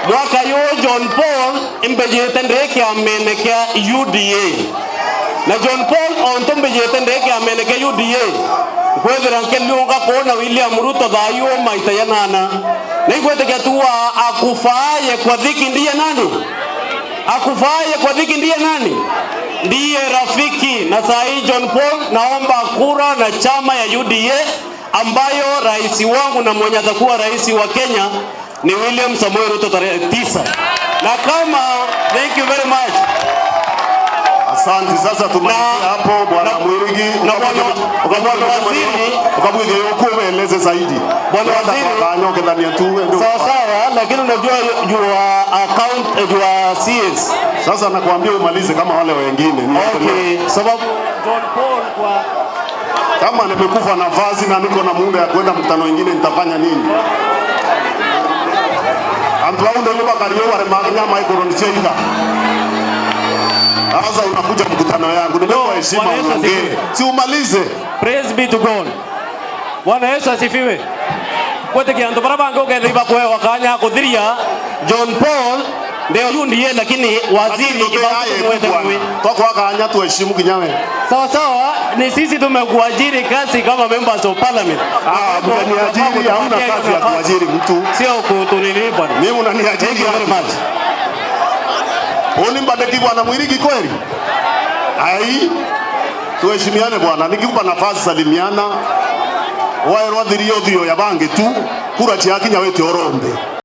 Mwaka yu John Paul imbejete ndee kiamene kia UDA na John Paul onto mbejete ndee kiamene kia UDA kwethira nkeliunga kuona William Ruto thayu maita ya nana na ikwetikia tuwa akufaaye kwa dhiki ndiye nani? Akufaaye kwa dhiki ndiye nani? Ndiye rafiki. Na saa hii John Paul naomba kura na chama ya UDA ambayo rais wangu na mwenye atakuwa rais wa Kenya ni William Samoei Ruto tarehe 9. Na kama, thank you very much. Asante. Sasa tumalizie hapo, bwana Mwirigi. Na bwana waziri. Ukabwige ukueleze zaidi. Bwana waziri. Kanyokethania tu. Sawa sawa, lakini unajua your account, your CS. Sasa nakwambia umalize kama wale wengine. Okay, sababu John Paul kwa Kama nimekufa nafasi na niko na muda ya kwenda mkutano wengine, nitafanya nini? Antu au ndio bakario wale nyama iko rondicheika. Sasa unakuja mkutano yangu, nimepa heshima. Bwana Yesu Uongee. Asifiwe. Si umalize. Praise be to God. Bwana Yesu asifiwe. Kwete antu bara bange ugetha bakwewa kanya kuthiria John Paul ndio UDA, lakini waziri ibatu mwe. Twako akanya tuheshimu kinyawe. Sawa sawa, ni sisi tumekuajiri kazi kama members of parliament. Ah, mkaniajiri, hamna kazi ya kuajiri mtu. Sio kutunini, bwana. Mimi unaniajiri. Thank you very much. Unimbadeki, bwana Mwirigi, kweli? Ai, tuheshimiane, bwana. Nikikupa nafasi, salimiana. Waerwa thirio thio ya bangi tu kura chiakinya wete orombe.